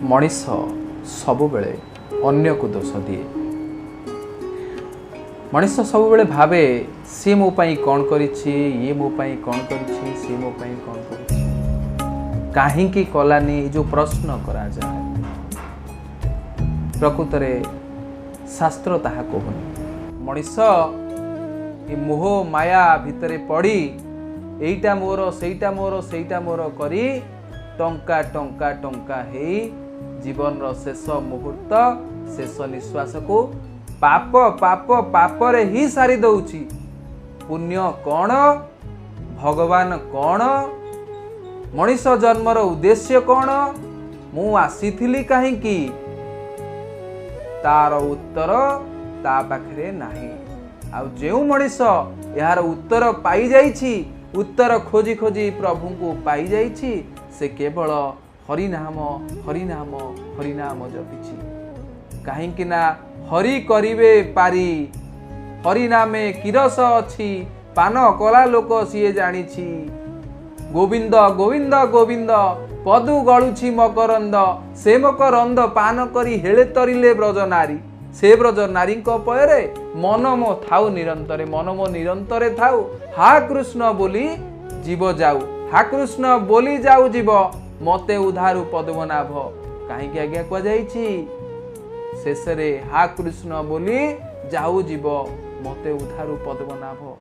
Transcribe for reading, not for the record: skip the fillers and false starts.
ମଣିଷ ସବୁବେଳେ ଅନ୍ୟକୁ ଦୋଷ ଦିଏ। ମଣିଷ ସବୁବେଳେ ଭାବେ ସିଏ ମୋ ପାଇଁ କ'ଣ କରିଛି, ଇଏ ମୋ ପାଇଁ କ'ଣ କରିଛି, ସିଏ ମୋ ପାଇଁ କ'ଣ କରିଛି, କାହିଁକି କଲାନି, ଏ ଯେଉଁ ପ୍ରଶ୍ନ କରାଯାଏ, ପ୍ରକୃତରେ ଶାସ୍ତ୍ର ତାହା କହୁନି। ମଣିଷ ଏ ମୋହ ମାୟା ଭିତରେ ପଡ଼ି ଏଇଟା ମୋର, ସେଇଟା ମୋର, ସେଇଟା ମୋର କରି ଟଙ୍କା ଟଙ୍କା ଟଙ୍କା ହେଇ ଜୀବନର ଶେଷ ମୁହୂର୍ତ୍ତ, ଶେଷ ନିଶ୍ୱାସକୁ ପାପ ପାପ ପାପରେ ହିଁ ସାରି ଦଉଛି। ପୁଣ୍ୟ କ'ଣ, ଭଗବାନ କ'ଣ, ମଣିଷ ଜନ୍ମର ଉଦ୍ଦେଶ୍ୟ କ'ଣ, ମୁଁ ଆସିଥିଲି କାହିଁକି, ତାର ଉତ୍ତର ତା ପାଖରେ ନାହିଁ। ଆଉ ଯେଉଁ ମଣିଷ ଏହାର ଉତ୍ତର ପାଇଯାଇଛି, ଉତ୍ତର ଖୋଜି ଖୋଜି ପ୍ରଭୁଙ୍କୁ ପାଇଯାଇଛି, ସେ କେବଳ ହରିନାମ ହରିନାମ ହରିନାମ ଜପିଛି। କାହିଁକି ନା ହରି କରିବେ ପାରି, ହରିନାମେ କିରସ ଅଛି, ପାନ କଲା ଲୋକ ସିଏ ଜାଣିଛି। ଗୋବିନ୍ଦ ଗୋବିନ୍ଦ ଗୋବିନ୍ଦ ପଦୁ ଗଳୁଛି ମକରନ୍ଦ, ସେ ମକରନ୍ଦ ପାନ କରି ହେଳେ ତରିଲେ ବ୍ରଜ ନାରୀ। ସେ ବ୍ରଜ ନାରୀଙ୍କ ପୟରେ ମନ ମୋ ଥାଉ ନିରନ୍ତରେ, ମନ ମୋ ନିରନ୍ତରେ ଥାଉ। ହା କୃଷ୍ଣ ବୋଲି ଜୀବ ଯାଉ, ହା କୃଷ୍ଣ ବୋଲି ଯାଉ ଜୀବ, ମତେ ଉଧାରୁ ପଦ୍ମନାଭ। କାହିଁକି ଆଜ୍ଞା କୁହାଯାଇଛି ଶେଷରେ ହା କୃଷ୍ଣ ବୋଲି ଯାଉ ଜୀବ, ମତେ ଉଧାରୁ ପଦ୍ମନାଭ?